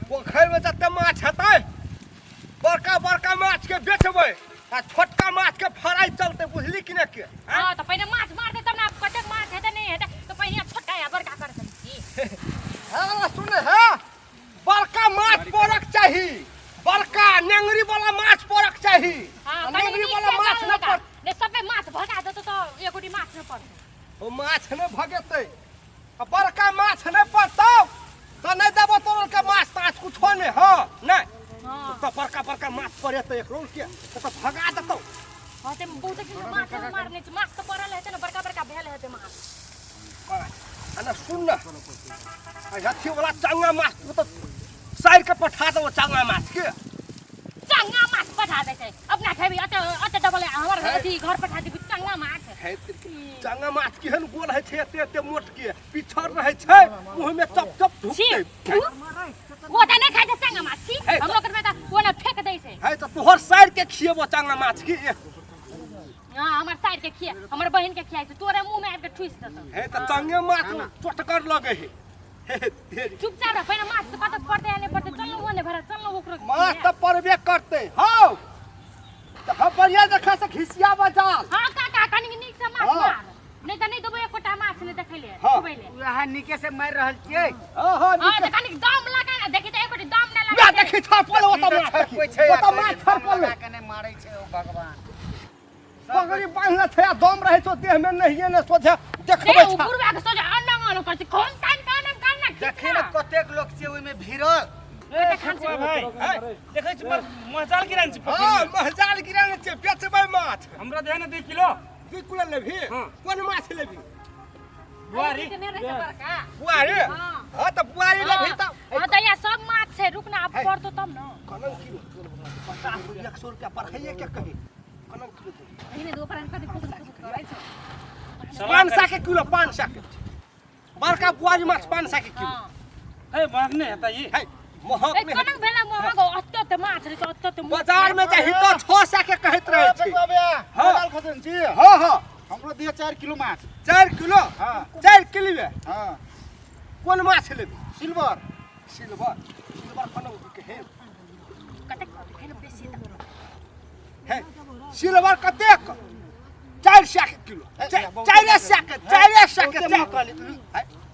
पोखरिमे जते माछ हेतै बड़का बड़का माछके बेचबै आ छोटका माछके फ्राई चलतै, बुझली कि नहि के? हाँ, तऽ पहिने माछ मारतै तब ने, कतेक माछ हेतै नहि हेतै, तऽ पहिने छोटका या बड़का करतै की? हाँ सुन, है बड़का माछ पड़क चाही, बड़का नेंगरी वाला माछ पड़क चाही। हाँ, आ कनि नेंगरी नीक वाला से माछ जाल नहि लगा। पड़ नहि सबे माछ भगा देतौ तऽ एगोटी माछ नहि पड़तौ। ओ माछ नहि भगेतै आ बड़का माछ नहि पड़तौ तऽ नहि देबो तोरो के माछ ताछ कुछो नहि। हाँ नहि। हाँ। तऽ बड़का बड़का माछ पड़ेतै एकरो के तऽ भगा देतौ। हाँ, ते बहुत दिन माछ नहि मारने छै, माछ तऽ पड़ल हेतै ने, बड़का बड़का भेल हेतै माछ। आ ने सुन ने, आ अथी वाला चांगा माछ ओ तऽ साइर के पठा देबो चांगा माछ के। चंगा माछ पठा दै छै, अपना खेबी अते अते डबल हमर है। अथी घर पठा देबी चंगा माछ। है, चांगा माछ केहन गोल होइ छै, एते एते मोट के पिछड़ रहै छै, मुँह में चप चप छी ढुकतै। ओ तऽ नहि खाइ छै चंगा माछ छी। है। हमरो करबै तऽ ओ ने फेक दै छै। है तऽ तोहर साइर के खिएबो चांगा माछ की। हाँ, हमर साइड के खिया, हमर बहिन के खियाइ छै, तोरे मुँह में आबि के ठुसि देतौ। है तऽ चांगे माछ चोटकर लगे है। हे, तेरी। चुपचाप रह, पहिने माछ से कतऽ पड़तै या नहि पड़तै, चल ओ ने भरा, चल ओकरो। माछ तऽ पड़बे करतै। हौ तऽ हम बढ़िया देखा से घिसिया बजाल। हाँ काका, कनि नीक से माछ हाँ। मार, नहि तऽ नहि देबो एकोटा माछ नहि देखै ले। हाँ। खुबै ले। वएह नीके से मारि रहल छियै। हाँ हाँ। हाँ तऽ कनि दम लगा ने, देखी तऽ एकोटी दम नहि वएह लागै छै। देखी छड़पल ओतऽ माछ, छड़पै छै, ओतऽ माछ छड़पल। लगा के नहि मारै छै ओ भगवान। पगड़ी बान्हले छै आ दम रहै छौ देह में नहिये ने सोझे देखबै दे, उ छा। बुढ़वा के सोझे अनंग अनंग करै छै, खून तानि के अनंग कर ने, देखी ने कतेक लोक छै ओहिमे भिड़ल। ए ठकुआ भाइ, है, देखै छी महजाल गिरान छी हाँ पोखरिमे। महजाल गिराने छियै, बेचबै माछ। हमरा दे ने 2 किलो। 2 किलो लेबही? हाँ। कोन माछ लेबही? बुआरी। नहि रहै छै बड़का। बुआरी? हाँ। हाँ तऽ बुआरी लेबही तऽ हाँ तऽ यहाँ सब माछ छै, रुक ना, आब है। पड़तौ तब ने। कनन किलो 50 रुपया 100 रुपया बढ़ाइए के कही कनन किलो दे। एहिने दो पर कथी कुछ कुछ करै छै। 500 के किलो, 500 के बड़का बुआरी माछ 500 के किलो। हाँ। है महग नहि हेतै ई? है महग ए नहि कोना भेला महग, अत्ते अत्ते माछ रहै छै, अत्ते अत्ते मोट। बाजार में जाही तऽ 600 के कहैत रहै छै। हाँ। हाँ। खसन छी। हाँ हाँ। हमरो दिअ 4 किलो माछ। 4 किलो? हाँ। 4 किलो बे? हाँ। कोन माछ लेबी? सिल्वर। सिल्वर? सिल्वर कोना के है? कतेक भेल बेसी तऽ है सिल्वर कतेक? 400 के किलो। 400 के, 400 के। बहुते महग कहली।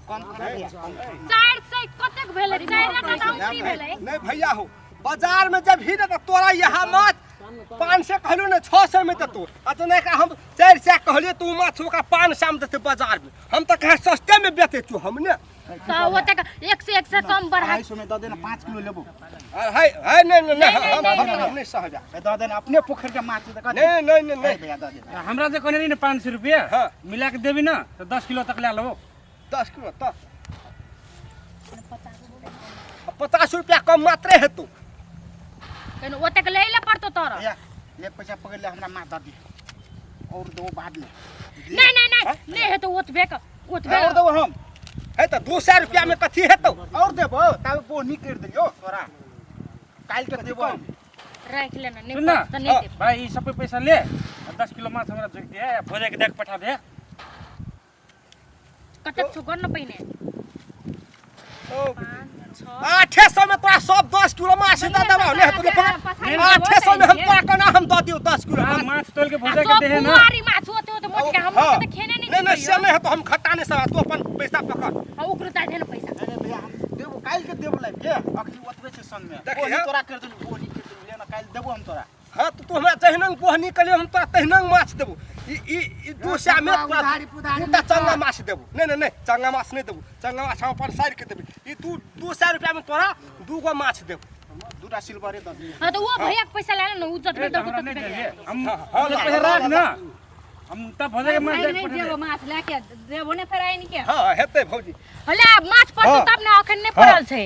कम कर दिया। 400 कतेक भेलै? चारि टा तऽ औंगरी भेलै। नहीं भैया हो, बाजार में जब ही ना तो तोरा यहाँ माछ 500 कहलू ने 600 में देतो, आ तो नहीं हम 400 कहलिए तू माछ ओकरा 500 में देते बाजार में। हम तो कहे सस्ते में बेचे छु हमने। तऽ ओतेक एक से एक से कम बढ़ा 250 में दऽ दे ना, 5 किलो लेबो। अरे है है नहीं नहीं नहीं, नहीं, हम नहीं, हम नहीं, हम नहीं सहजा। ए, दऽ दे ना, अपने पोखरि के माछ छै तऽ कथी? नहीं नहीं नहीं है नहीं। भैया दऽ दे। हमरा जे कहने रही ने 500 रुपया हाँ। मिला के देबी ना तऽ 10 किलो तक लए लेबो। 10 किलो तक 50 रुपया कम मात्रे हेतौ। कनि ओतेक लै ले पड़तौ तोरा। भैया ले पैसा पकड़ ले, हमरा माछ दऽ दे और दो बाद में। नहीं नहीं नहीं नहीं हेतौ ओतबे के ओतबे। और देबो हम। है तऽ 200 रुपया में कथी हेतौ? और देबो ताबे बोहनी करि देलियौ तोरा, काल्हि के देबो हम। राखि लेना नहीं सुन ना। पड़तौ तऽ नहि हाँ। देब। भाइ ई सबै पैसा ले आ 10 किलो माछ हमरा जोगि दे आ भोजे के देख पठा दे। कतेक छौ गन न पहिने? ओ, 5 6 800 में तोरा सब 10 किलो माछ दऽ देबौ, नहि हेतौ तऽ 800 में हम तोरा केना हम दऽ दियौ 10 किलो हाँ, माछ? माछ तोल के आ भोजे के सब दे है ना। बुआरी माछ ओते ओते मोट के हम हाँ। तऽ खेने नहि नहीं नहीं छी से नहीं हेतौ, हम खट्टा नहीं सरा, तू अपन पैसा पकड़। आ ओकरो दए दे ने पैसा। अरे भैया हम देबो काल्हि के देबो लाबि के, अखनी ओतबे छै संग में। देखी, बोहनी हाँ। तोरा करि देलू, बोहनी करि देलू, ले ना काल्हि देबो हम तोरा। हाँ तो तू हमरा जहिना बोहनी कलियो हम तोरा तहिना माछ देबो। ई ई ई 200 में तोरा उधारी पुधारी दूटा चंगा माछ देबो। नहीं नहीं नहीं चंगा माछ नहीं देबो, चंगा माछ हम अपन साइड के देबो। ई तू 200 रुपया में तोरा दूगो माछ देबो। दूटा सिल्वरे दऽ दियौ। हाँ तऽ ओ भैया के पैसा ले ले ने, उ जतबे ए, तऽ देलकौ हमरा नहि ततबे चाहिए। ले। हम हाँ, हाँ, ओते ला, पैसा ला, राख ला, ना, हम तब भोजे के माछ नहीं देख नहीं पठा दे। देबो माछ लए के देबो ने फेर आनि के। हाँ हेतै भौजी। हले आब माछ पड़तौ हाँ। तब ने, अखन नहि पड़ल छै।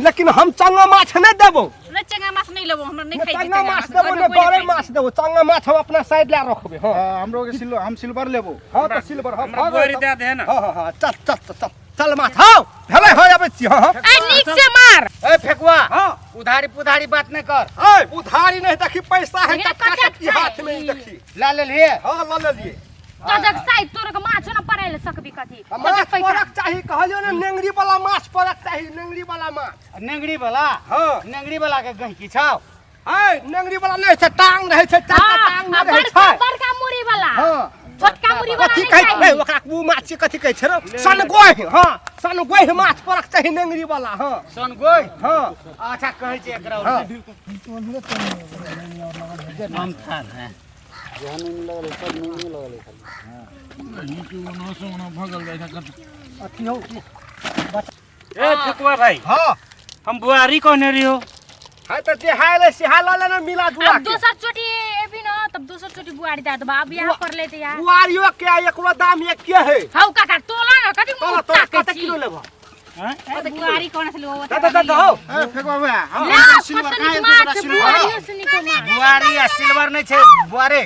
लेकिन हम चंगा माछ नहीं देबो। नहि चंगा माछ नहि लेबो, हमरा नहि खाइ के। चंगा माछ देबो ने गरई माछ देबो, चंगा माछ हम अपना साइड ला रखबे। हाँ हाँ, हमरो के सिल्वर, हम सिल्वर लेबो। हाँ तऽ सिल्वर। हाँ हमरा बोरी दे दे ना। हाँ हाँ हाँ चल चल चल चल चल माछ। हाँ भेलै, हाँ आबै छी। हाँ हाँ। ए नीक से मार। ए फेकुआ। हाँ। उधारी पुधारी बात नहि कर। ए उधारी नहीं, देखी पैसा है हे, टटका कतेक टटकी छै? हाथ में ही देखी। ला लेलिए? हाँ ला लेलिए। तजक साइड तोर के माछ न पड़े। कराय ले सकबी कथी आ माछ पड़क चाही कहलियो ने नेंगरी वाला माछ पड़क चाही नेंगरी वाला माछ नेंगरी वाला हाँ नेंगरी वाला के गहिकी छौ है नेंगरी वाला नहि छै टांग रहै छै चारिटा टांग आ नहि रहै बड़का छै बड़का मुरी वाला हाँ छोटका मुरी वाला कथी नहीं कहै छै चाही ओकरा ओ माछ के कथी कहै छै रे सनगोहि हाँ सनगोहि माछ पड़क चाही नेंगरी वाला हाँ सोनगोइ हाँ अच्छा कहै छै एकरा हाँ हम थाल है ए ठकुआ भाई हाँ हम बुआरी कहने रहियो है त जे हाय ले से हाय लऽ लेना मिला जुला अब के दोसर चोटी एबी न तब दोसर चोटी बुआरी दे देबा अब यहाँ पर लेते यार बुआरियो के आ एकरो दाम एके है हौ काका तोला न कथी तोला मुँह तोला ताकै कते छी किलो लेबो हैं बुआरी कौन से लो द द द हो ए फेकवा बा हम ला सिल्वर कतनी कहाँ माछ सिल्वर बुआरियो से निको माछ बुआरी आ सिल्वर नहीं छै बुआरे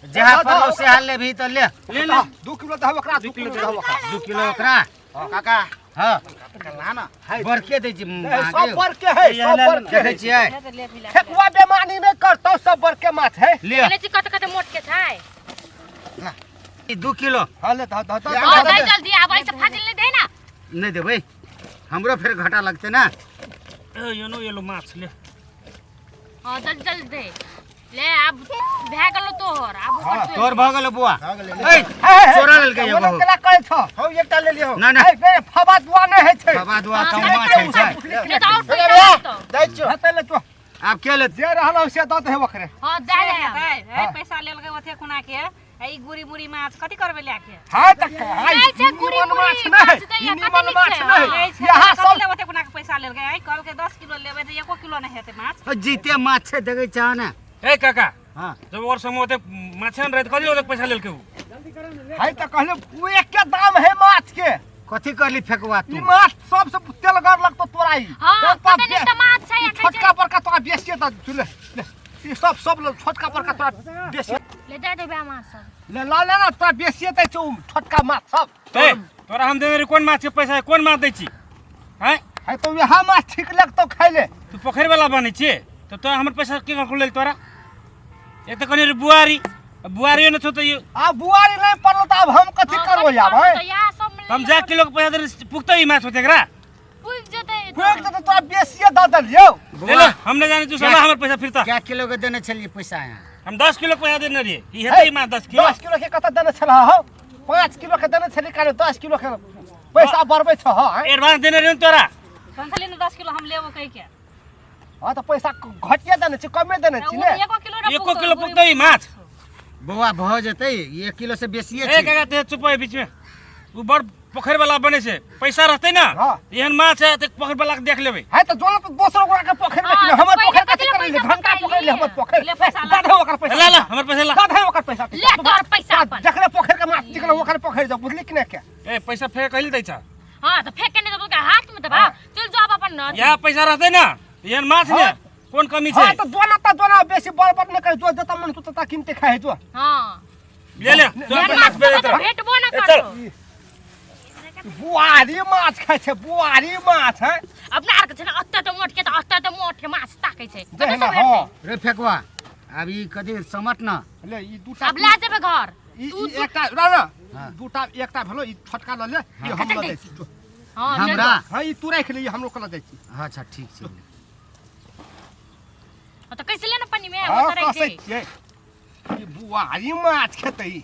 जहाँ पर लो से हाल लेबही तऽ ले ले ले 2 किलो दहब ओकरा 2 किलो दहब ओकरा 2 किलो ओकरा काका हाँ कल्ला ना बड़के दै छी सब बड़के है सब बड़के देखै है छियै ठेकुआ बेमानी नहीं करतो सब बड़के माछ है ले कहले छी कते कते मोट के छै ई 2 किलो हाँ ले द द द हां दे जल्दी आब ऐसे फाजिल नहीं दे ना नहीं देबै हमरो फेर घाटा लगतै ना ए यो नो ये लो माछ ले हां जल्दी जल्दी दे ले अब भए गेलो तोहर आब ओकर तोड़। तोर भऽ गेलो बुआ भऽ गेलै। ए चोरा लेलकै एगो ओना केला कहै छ हौ एकटा ले लियौ ना ना है बे फबा दुआ नहीं है छै बाबा दुआ हाँ, कम कते माछ है छै नहीं तो और पैसा लगतौ जाइ छियौ हेतै ले तो आब के लेत जे रहल से दऽ दे ओकरे हां दे दे है पैसा लेल ओथे कोना के आ ई गुरी मुरी माछ कथी करबै लए के है त हाय नहीं छै, गुरी निमन मुरी माछ नहीं माछ दैया, ई कते निमन नीक माछ छै, नहीं नहीं छै, यहाँ कथी सब ले ओते कोना के पैसा लेल गए आई कहलकै 10 किलो लेबै तऽ एको किलो नहि हेतै माछ जीते माछ छै देखै छह ने ए काका हाँ जब और समय ओते माछे न रहे त कथी ओते पैसा लेलकै उ है त कहले उ एके दाम है माछ के कथी करली फेकवा ई तू माछ सबसे तेलगर लगतो तोरा ई हां तोरा कते नीक त माछ छै ई आ खाइ छोटका छै बड़का तोरा बेचिए त ले ले ई सब सब ले छोटका बड़का तोरा बेचिए ले दे देबे माछ सब ले ल ले ना तोरा बेचिए दै छौ छोटका माछ सब ए तोरा हम देने रही कोन माछ के पैसा कोन माछ दै छी हैं है तो वएह माछ ठीक लगतो खाइ ले तू पोखरि वाला बनै छियै तऽ तोरा हमर पैसा के कर लेल तोरा एक तऽ कहने रही बुआरी बुआरियो नहि छौ तऽ यो आ बुआरी नहीं पड़ल त आब हम कथी हाँ, करबो कथी आब करबो है तऽ इएह सब में हम जा किलो के पैसा देने पुगतै ई माछ होतै एकरा पुगि जेतै फूक देतौ तोरा बेचिए दऽ देलियौ ले ले हम नहि जानै तू साला हमर पैसा फिरता क्या किलो के देने छलियै पैसा यहाँ हम 10 किलो के पैसा देने रहियै ई हेतै ई माछ 10 किलो 10 किलो के कतऽ देने छलह हौ 5 किलो के देने छली काल्हि 10 किलो के पैसा बढ़बै छह हँ एडवांस देने रहियै ने तोरा कहली ने 10 किलो हम लेबो कहि के हाँ तऽ पैसा घटिए देने छी कमे देने छी ओ ने एको किलो ने एको किलो पुगतै ई माछ बौआ भऽ जेतै 1 किलो से बेसिए ए छै काका ते चुप है बीच में उ बड़ पोखरि वाला बनै छै पैसा रहतै ना हाँ। एहन माछ है तऽ पोखरि वाला के देख लेबै है तऽ जोन तऽ दोसर गोरा के पोखरि में हाँ, कि हमर पहिले पोखरि कथी कथी ले करै ले पैसा घंटा पोखरि ले हमर पोखरि ले पैसा ला। दऽ दे ओकर पैसा ला ला हमर पैसा ला दऽ दे ओकर पैसा ले तोहर पैसा अपन। जकरे पोखरि के माछ निकल ओकर पोखरि जाओ बुझली कि नहि के ए पैसा फेर कहिल दै छ हां तऽ फेंक के नहि देबो के हाथ में देबा चल जाओ अब अपन न यहाँ पैसा रहतै ना एहन माछ ने कोन कमी छै हाँ तऽ जोना तऽ जोना बेसी बड़ बड़ नहि कर जो जतऽ मन तू ततऽ कीनते खाइ जो हां ले ले तोरा एहन पैसा माछ भेज तऽ तोरा। भेटबो न ए, चल। करतौ बुआरी माछ खाइ छै बुआरी माछ है अपना आर के छै ने ओते तऽ मोट के तऽ ओते तऽ मोट के माछ ताकै छै कतऽ जेहना से हँ भेटतै रे फेकवा आब ई कथी समट न ले ई दूटा अब ला जेबै घर ई तू ई एकटा ना ना हाँ। दूटा एकटा भेलो ई छोटका लऽ ले ई हम लऽ जाइ छी जो। हां चल हमरा हाँ ई तू राखि ले ई हमरो के लऽ जाइ छी अच्छा ठीक छै जाओ। तऽ कैसे ले ने पानी में हाँ ओतऽ रहि कसै छै छियै ई बुआरी माछ खेतै ई।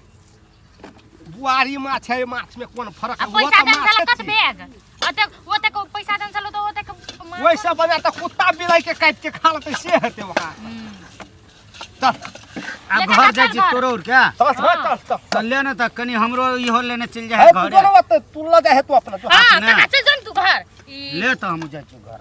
बुआरी माछ है माछ में कोन फर्क आ है? पैसा ओ तऽ देन माछे छल कत छियै। बैग ओतेक ओतेक पैसा देन छल तऽ ओतेक माछ ओहिसँ बढ़िआँ तऽ कुत्ता बिलाइ के काटि के खा लेतै से हेतै ओकरा चल आब लेके घर चल जाइ छी घर। तोरो के चल चल चल चल तऽ ले ने तऽ कनि हमरो इहो लेने चलि हे जाइ तू घरे जो ना ओतऽ, तू लऽ जाइ हे तू अपना जो हां ने। काका चल जो ने तू घर ई ले तऽ हमहूँ जाइ छी घर